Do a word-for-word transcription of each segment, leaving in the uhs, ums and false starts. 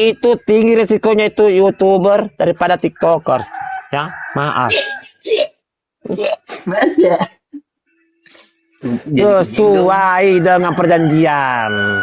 itu tinggi resikonya itu YouTuber daripada TikTokers. Ya, maaf. Mas ya. Sesuai dengan perjanjian.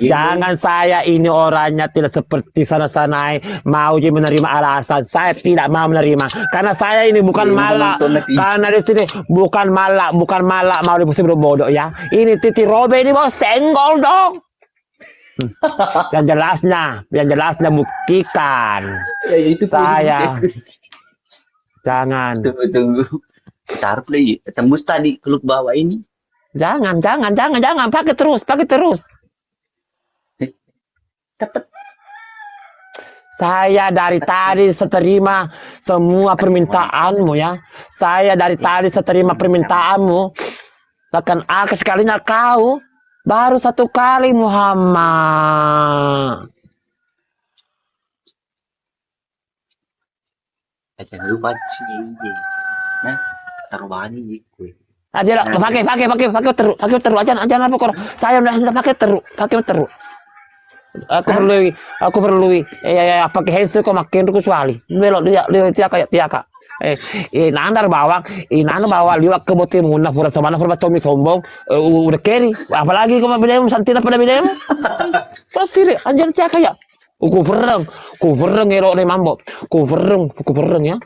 Jangan saya ini orangnya tidak seperti sana-sanai, mau je menerima alasan. Saya tidak mau menerima. Karena saya ini bukan malak. Karena di sini bukan malak, bukan malak mau dipusi bodoh ya. Ini titi robe ini mau senggol dong. Yang jelasnya, yang jelasnya buktikan. Ya, itu saya. Jangan. Tunggu, tunggu. Taruh lagi. Tembus tadi klub bawah ini. Jangan, jangan, jangan, jangan. Pakai terus, pakai terus. Eh, cepet. Saya dari tadi seterima semua permintaanmu ya. Saya dari tadi seterima permintaanmu. Bahkan aku sekalinya kau baru satu kali Muhammad. Aja lu banci, iya. Nah, taruh bani, iya, gue. Aja lah, pakai, pakai, pakai, pakai terus, pakai terus aja, aja apa koro? Saya udah, udah pakai terus, pakai terus. Aku perlu, aku perlu, eh, ya, ya, pakai handset kok makin terus wali. Belok dia, dia tiaka ya, tiaka. Eh, eh, nandar bawang, eh, nandar bawang liwat ke bote muna pura sabana pura tomi sombong, eh, u-, udah keri. Apalagi kau bilang santina pada bilang. Terus siri, anjir tiaka ya. Kuferreng, kuferreng ero ne mambo. Kuferreng, kuferreng ya.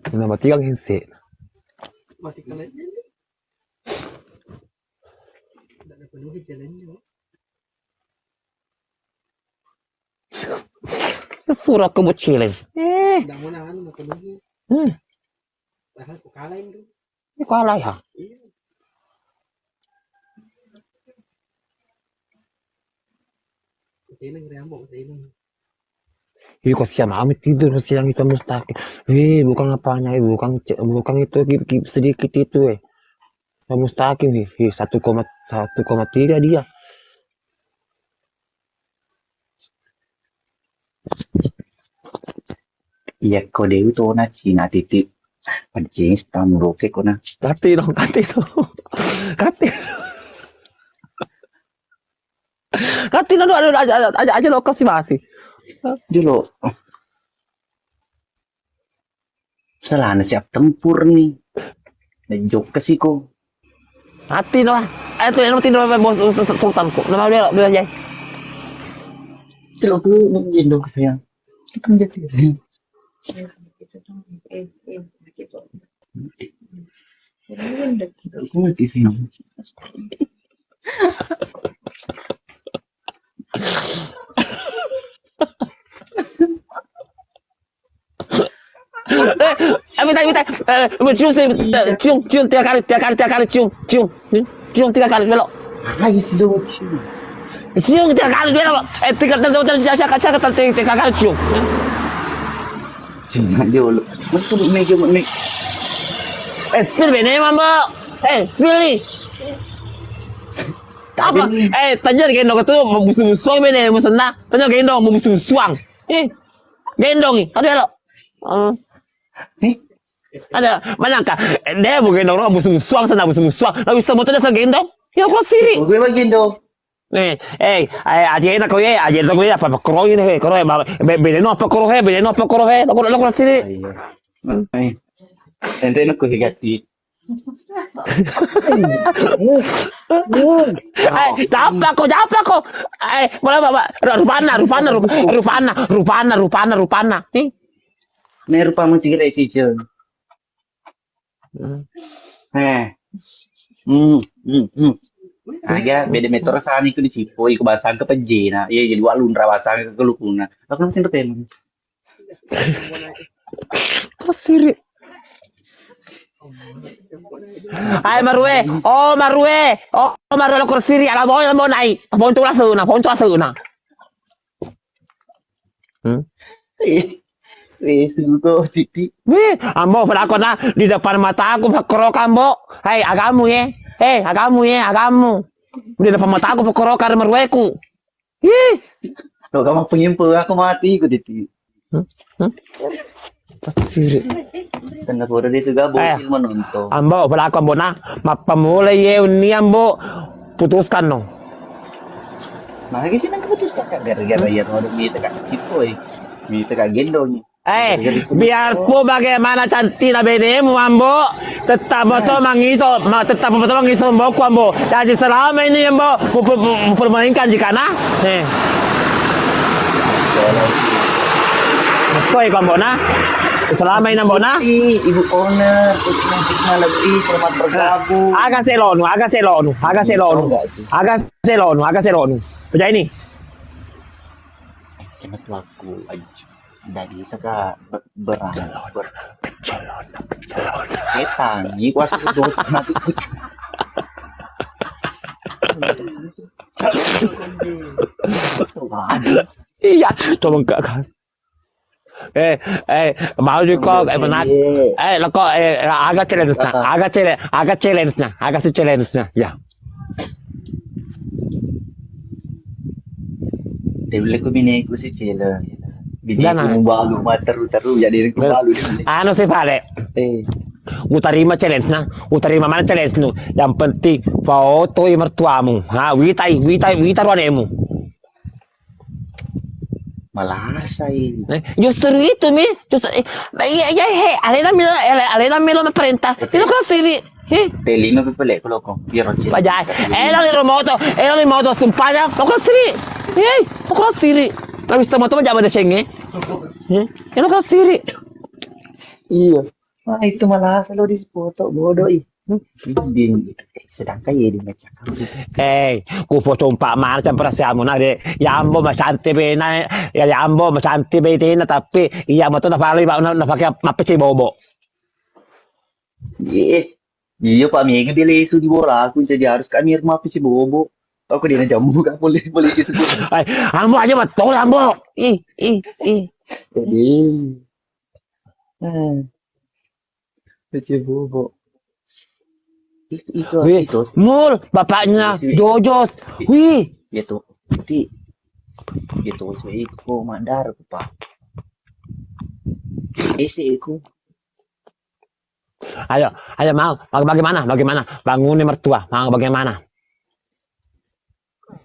Kena matikan handset. Matikan aja. Tidak ada penuhi jalannya. Surah kebocilin. Eh. Tidak mau nahan, mau penuhi. Hmm. Padahal ku kalah itu. Ini kalah ya? Iya. Seneng riambo, seneng. Ih, kasihan amat tidur siang itu mustahil. Eh, bukan apanya, eh, bukan ce-, bukan itu ki-, ki-, sedikit itu, eh. Mustahil, eh. Eh, satu koma, satu koma tiga dia. Iya, ko dewi to na Cina titik. Pancing, tamu roke ko na. Kati dong, kati dong. Kati. Kati dong, aduh, aja, aja, aja, aja lo kasih basi. Dulu. Salana siap tempur nih. Jokka siko. Mati no. Ayo tuh, yang penting dulu bos, bos, bos, sultan kok. Nama dia, dia aja. Celok tuh, jendong sayang. Kan jadi sayang. Aku mati sayang. Eh, eh, minta, minta. Eh, cium, cium, eh, cium, cium, tiga kali, tiga kali, tiga kali, cium, cium, cium, tiga kali, belok. Ais dong, cium. Cium tiga kali, belok. Eh, tiga, tiga, tiga, tiga, tiga, tiga, tiga kali, cium. Cium dulu. Masuk ke meja, meja. Eh, spill bene, Mambo. Eh, spill nih. Apa? Eh, tanya gendong itu, musuh-musuh bene, musuh nah. Tanya gendong, musuh-musuh. Eh. Gendong i, aduh, elo. Eh. Ada, manangka, eh, de' bu gendong, no, musuh-musuang sana, musuh-musuang. Nah, bisa motor dasar gendong. Ya, kok siri. Gue lagi gendong. Nih, eh, eh, aja enak kau ya, aja enak kau ya, apa, apa koro ini, eh, koro, eh, be-, beda no, apa koro, eh, beda no, apa koro, eh, lo, lo, lo, sini. Iya. Eh. Ente enak kau higati. Eh, japa ko, japa ko. Eh, bola, bola, bola. Rupana, rupana, rup-, rupana, rupana, rupana, rupana. Nih. Nih rupamu cigire sijeng. Hmm. Eh. Hmm, hmm, hmm. Aga beda metor sani ku dicipo, iku basang ke pejena. Iya, jadi wak lunra basang ke kelukuna. Aku nanti ngerti emang. Terus siri. Ai marue, oh marue, oh marue lo kursiri, ala boy lo nai, pontu lasuna, pontu lasuna. Hmm? Iya. Iya, suko, Titi. Wih, ambo, pada aku nah, di depan mataku, pakro kambo. Hei, agamu ye. Hei, agamu ye, agamu. Di depan mataku, pakro kar marueku. Ih. Lo kamu penyimpu, aku mati, ku Titi. Hmm? Hmm? Siri. Tenna pura dia tu gabung Eh. Film menonton. Ambo, pada aku ambo nah, mappamula ye unia ambo putuskan no. Magi sih nang putus kakak gara-gara ya mau mita kak Cipoi, mita kak gendong. Eh, biarpun bagaimana cantiknya benemu, Ambo, tetap moto mangiso, ma-, tetap moto mangiso Amboku, Ambo. Jadi selama ini, Ambo, mu-, mu-, mu-, mempermainkan jika nah. Eh. Betul, Ambo, nah. Selama ini, Ambo, nah. Ibu owner, hikmah lebih, selamat bergabung. Aga selonu, aga selonu, aga selonu. Aga selonu, aga selonu. Pejai ini. Kena pelaku aja. Nggak bisa, Kak. Be-, berani. Ber- Kecelon, kecelon. Setan, ini kuasa itu mati. Iya, coba enggak, Kak. Eh, eh, mau juga, eh, benar. Eh, lo kok, eh, agak challenge nah, agak challenge, agak challenge nah, agak si challenge nah, ya. Dewle ku bineku si challenge. Bineku mubalu materu-teru jadi ku balu. Anu sih pale. Eh. Utarima challenge nah, utarima mana challenge nu. Yang penting foto i mertuamu. Ha, witai, witai, wita ruanemu. Malasai. Eh, justru itu mi, justru eh, iya iya he, alena milo, ale-, alena milo perintah. Itu kan siri. He. Telino pepele ko loko. Biar masih. Pajai. Eh, lo liro moto, eh, lo liro moto sumpahnya, lo kan siri. He, lo kan siri. Lo bisa moto jaman de senge. He, lo kan siri. Iya. Wah, itu malasai lo di foto bodoh ih. Sedangkan ya di macam. Eh, ku foto empat mana campur siamu na de. Ya ambo macanti bena, ya, ya ambo macanti betena tapi iya moto na pale na, na pakai mappeci bobo. Iya. Iya, Pak, mega dia lesu di bola aku jadi harus kami rumah peci bobo. Aku dia jambu gak boleh boleh gitu. Eh, ambo aja betul ambo. Ih, ih, ih. Jadi. Hmm. Peci bobo. Itu, itu, Wih, itu. Mul, bapaknya Jojos. Wih. Itu. Itu. Itu, itu, madar, Pak. Isi iku. Ayo, ayo mau. Baga-, bagaimana? Bagaimana? Bangunnya mertua. Mau bagaimana?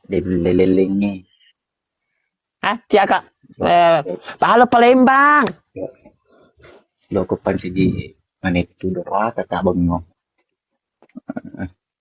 Dia lelengnya. Ah, siaka. Eh, halo Palembang. Lo ko pancaji manettu doraka ka bengo.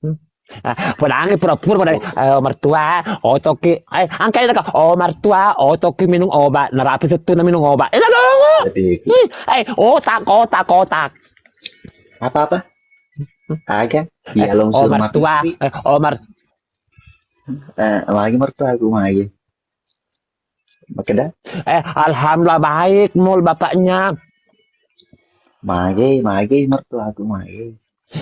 Hmm. Ah, podangi pura-pura pada, eh, mertua, otoki. Eh, angkat itu, oh mertua, otoki minum obat. Narapi settu na minum obat. Eh, dong. Eh, otak, otak, otak. Apa-apa? Aga? Iya, eh, oh mertua. Eh, oh mer- Eh, lagi mertua aku lagi. Makkeda? Eh, alhamdulillah baik, Mul, bapaknya. Mage, mage mertuaku mage.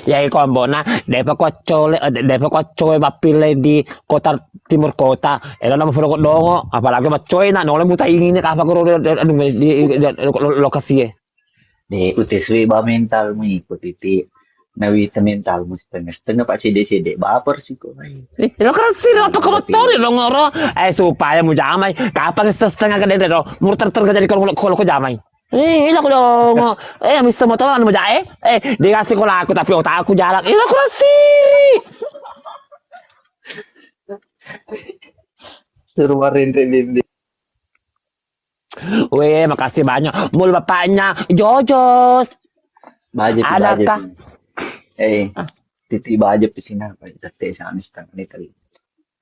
Ya, iko ambona, depa ko colle, eh, de-, depa ko colle mappile di kota timur kota. Elo nama folo dongo, apalagi maccoe na nole muta ingine kapa guru di, di, di, di, di, di, lokasi e. De, utesui ba mentalmu iko, Titi. Nawita mentalmu setengah-setengah, Pak, cede-cede baper siko. Eh, lo kerasi lo apa komentar lo ngoro? Eh, supaya mu jamai. Kapang setengah-setengah gede do. Mur ter-ter jadi kalau, kalau ko jamai. Eh, ilo ko dongo. Eh, misa motor anu mo jae. Eh, dikasih ko laku tapi otakku jalan. Ilo kerasi. Suruh marin rindik. Weh, makasih banyak. Mul bapaknya Jojos. Baje pi, baje pi. Adakah? Eh, Titi baje pi sini apa? Tete sami setengah ni tadi.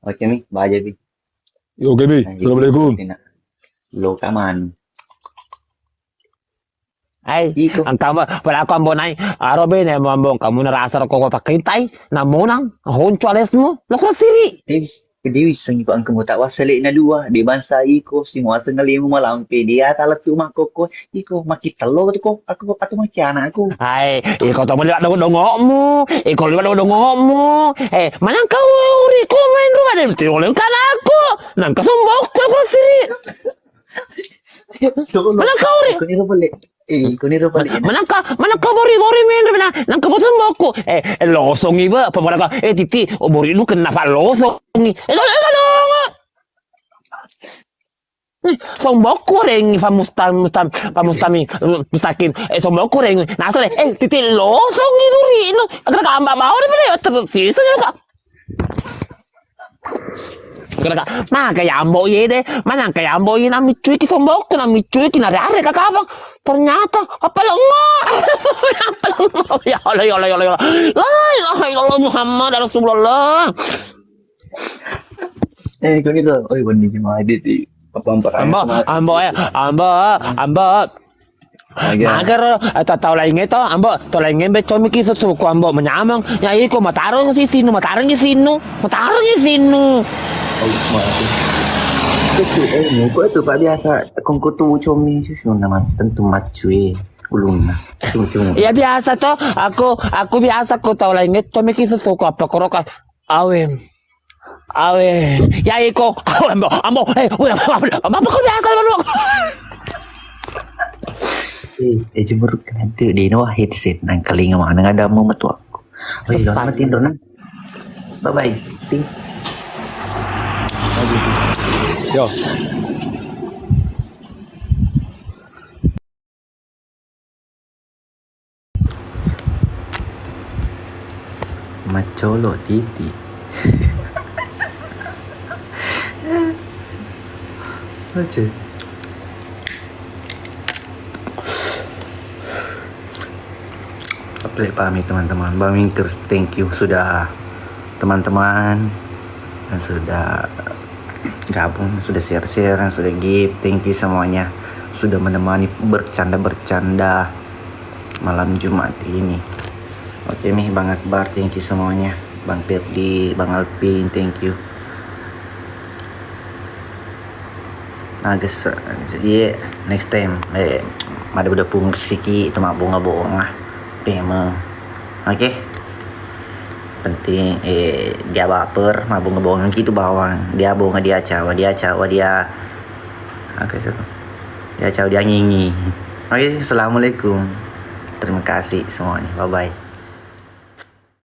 Oke mi, baje pi. Oke mi. Assalamualaikum. Lo kaman. Ai, iko. Engka mo, pada aku ambo nai, aro bene mo ambo, kamu narasa rokok pakkentai, namonang, honco alesmu, lo kura siri. Dewi, Dewi, seng iko engka mo tak wasale na dua, di bangsa iko, si muaseng ngalimu malampe, dia talettu makkokko, iko makitello tu ko, aku, aku maki anakku. Ai, iko to meliwat dongo-dongokmu, iko liwat dongo-dongokmu. Eh, manang kau uri ko main rumah dem, tiwoleng kanaku, nangka sombokku, lo kura siri. Manang kau ri. Kau ni rupa le. Eh, kau ni rupa le. Manang ka, manang kau bori-bori men rupa na. Nang kau bosan boko. Eh, eh, losongi ba, pemara ka. Eh, Titi, oh, bori lu kenapa losongi? Eh, lo, lo, lo, lo. Sombokku rengi pamustam mustam pamustami mustakin. Eh, sombokku rengi. Nasale, eh, titik losong iduri no. Kata kamba mau deh, terus sisa juga. Kata, "Maka ya ambo ye deh, mana ka ya ambo ye namicuiki sombokku, namicuiki nare-are kakabang." Ternyata apa lengo? Apa lengo? Ya Allah, ya Allah, ya Allah, ya Allah. La ilaha illallah Muhammad Rasulullah. Eh, kok gitu? Oh, iya, bener, cuma edit di apa-apa. Ambo, ambo, eh, ambo, ambo. Mager, eh, ta-, tau laingnge to, ambo, tau laingnge be comiki susuku, ambo, manyameng. Ya iko, matareng si sinu, matareng si sinu, matareng si sinu. Oh, maaf. Itu, eh, muka itu, Pak, biasa. Kongko tu comi susu nama tentu macue ulunna. Cumi-cumi. Ya biasa to, aku, aku biasa ko tau laingnge comiki susuku, apa koroka. Awe. Awe. Ya iko. Awe, ambo, ambo. Eh, weh, ambo, ambo, ambo, kok biasa, ambo? Eh, eh, jemur kan ada di no headset nang kalinga mana ada mau metu aku. Oh, iya, mati, Indro, nah. Bye bye. Ting. Yo. Macolo titi. Oke. Apa pamit, teman-teman. Bang Wingkers, thank you sudah, teman-teman, yang sudah gabung, sudah share-share, yang sudah gift. Thank you semuanya sudah menemani bercanda-bercanda malam Jumat ini. Oke nih, Bang Akbar, thank you semuanya. Bang Ferdi, Bang Alvin, thank you. Nah, guys, iya, next time, eh, mada udah pung siki itu mah bunga bohong ah. Pemeng. Oke. Penting, eh, dia baper, mabunga-bunga gitu bawang. Dia bunga, dia cawa, dia cawa, dia, oke, so. Dia cawa, dia ngingi. Oke, assalamualaikum. Terima kasih semuanya. Bye bye.